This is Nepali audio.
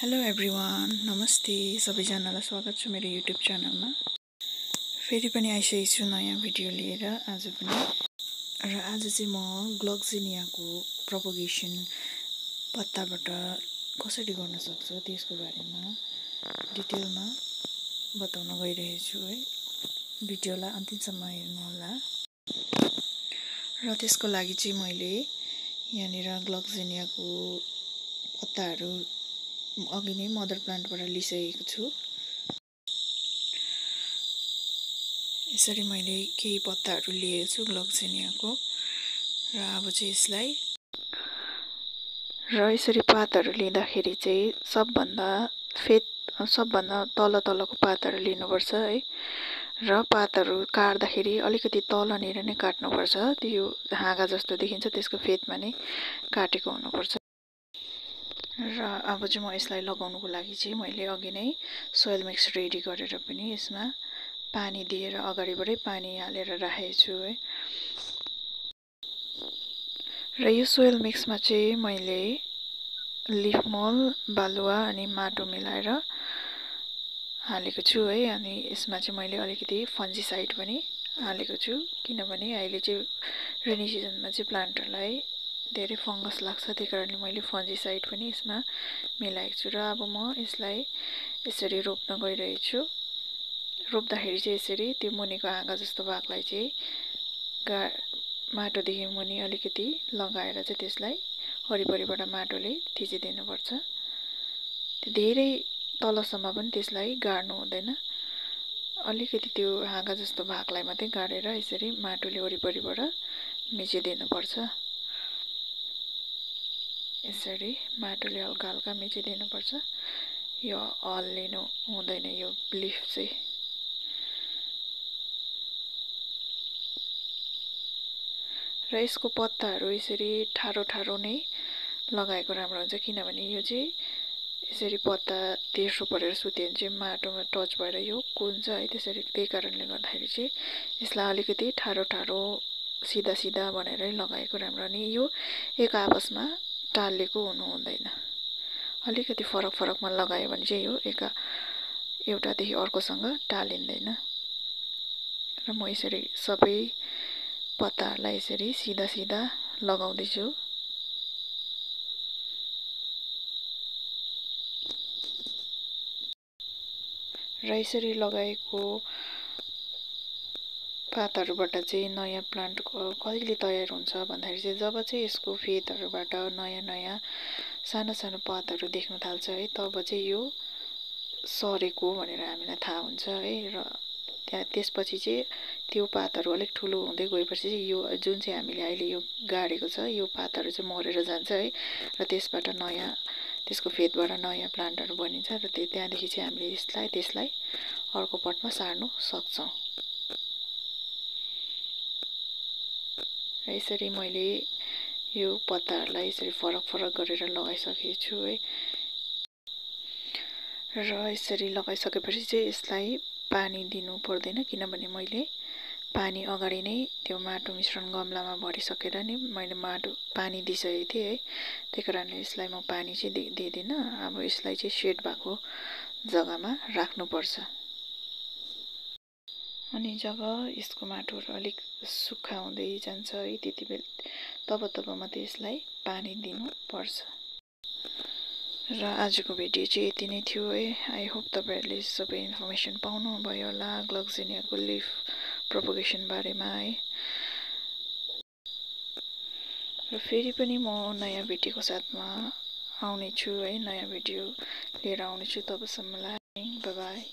हेलो एभ्रिवान, नमस्ते सबैजनालाई स्वागत छ मेरो युट्युब च्यानलमा। फेरि पनि आइसकेको छु नयाँ भिडियो लिएर आज पनि। र आज चाहिँ म ग्लक्जेनियाको प्रोपगेसन पत्ताबाट कसरी गर्न सक्छ त्यसको बारेमा डिटेलमा बताउन गइरहेको छु है। भिडियोलाई अन्तिमसम्म हेर्नुहोला। र त्यसको लागि चाहिँ मैले यहाँनिर ग्लक्जेनियाको पत्ताहरू अघि नै मदर प्लान्टबाट लिइसकेको छु। यसरी मैले केही पत्ताहरू लिएको छु ग्लक्जेनियाको र अब चाहिँ यसलाई यसरी पातहरू लिँदाखेरि चाहिँ सबभन्दा तलको पातहरू लिनुपर्छ है। र पातहरू काट्दाखेरि अलिकति तलनिर नै काट्नुपर्छ, त्यो हाँगा जस्तो देखिन्छ त्यसको फेदमा नै काटेको हुनुपर्छ। र अब चाहिँ म यसलाई लगाउनुको लागि चाहिँ मैले अघि नै सोइल मिक्स रेडी गरेर पनि यसमा पानी दिएर अगाडिबाटै पानी हालेर राखेको छु है। र यो सोइल मिक्समा चाहिँ मैले लिफ मल, बालुवा अनि माटो मिलाएर हालेको छु है। अनि यसमा चाहिँ मैले अलिकति फन्जिसाइड पनि हालेको छु, किनभने अहिले चाहिँ रेनी सिजनमा चाहिँ प्लान्टहरूलाई धेरै फङ्गस लाग्छ, त्यही कारणले मैले फन्जिसाइड पनि यसमा मिलाएको छु। र अब म यसलाई यसरी रोप्न गइरहेको छु। रोप्दाखेरि चाहिँ यसरी त्यो मुनिको हाँगा जस्तो भागलाई चाहिँ माटोदेखि मुनि अलिकति लगाएर चाहिँ त्यसलाई वरिपरिबाट माटोले थिचिदिनुपर्छ। धेरै तलसम्म पनि त्यसलाई गाड्नु हुँदैन, अलिकति त्यो हाँगा जस्तो भागलाई मात्रै गाडेर यसरी माटोले वरिपरिबाट मिचिदिनुपर्छ। यसरी माटोले हल्का हल्का मिचिदिनुपर्छ। यो हल्लिनु हुँदैन यो लिफ चाहिँ। र यसको पत्ताहरू यसरी ठाडो नै लगाएको राम्रो हुन्छ, किनभने यो चाहिँ यसरी पत्ता तेर्सो परेर सुत्यो भने चाहिँ माटोमा टच भएर यो कुन्छ है। त्यही कारणले गर्दाखेरि चाहिँ यसलाई अलिकति ठाडो सिधा बनाएरै लगाएको राम्रो। अनि यो एक आपसमा टालेको हुनु हुँदैन, अलिकति फरकमा लगायो भने चाहिँ यो एउटादेखि अर्कोसँग टालिँदैन। र म यसरी सबै पत्ताहरूलाई यसरी सिधा लगाउँदैछु। र यसरी लगाएको पातहरूबाट चाहिँ नयाँ प्लान्ट कहिले तयार हुन्छ भन्दाखेरि चाहिँ जब चाहिँ यसको फेदहरूबाट नयाँ सानो पातहरू देख्न थाल्छ है, तब चाहिँ यो सरेको भनेर हामीलाई थाहा हुन्छ है। र त्यसपछि चाहिँ त्यो पातहरू अलिक ठुलो हुँदै गएपछि चाहिँ यो जुन चाहिँ हामीले अहिले यो गाडेको छ यो पातहरू चाहिँ मरेर जान्छ है। र त्यसबाट त्यसको फेदबाट नयाँ प्लान्टहरू बनिन्छ। र त्यहाँदेखि चाहिँ हामीले त्यसलाई अर्को पटमा सार्नु सक्छौँ। र यसरी मैले यो पत्ताहरूलाई यसरी फरक गरेर लगाइसकेको छु है। र यसरी लगाइसकेपछि चाहिँ यसलाई पानी दिनु पर्दैन, किनभने मैले पानी अगाडि नै त्यो माटो मिश्रण गमलामा भरिसकेर नै मैले पानी दिइसकेको थिएँ है। त्यही कारणले यसलाई म पानी चाहिँ दिँदिनँ। अब यसलाई चाहिँ सेड भएको जग्गामा राख्नुपर्छ। अनि जब यसको माटोहरू अलिक सुक्खा हुँदै जान्छ है, त्यति बेला तब मात्रै यसलाई पानी दिनुपर्छ। र आजको भिडियो चाहिँ यति नै थियो है। आई होप तपाईहरूले सबै इन्फर्मेसन पाउनुभयो होला ग्लक्जेनियाको लिफ प्रोपगेसन बारेमा है। र फेरि पनि म नयाँ भिडियोको साथमा आउने छु है, नयाँ भिडियो लिएर आउने छु। तबसम्मलाई बाई बाई।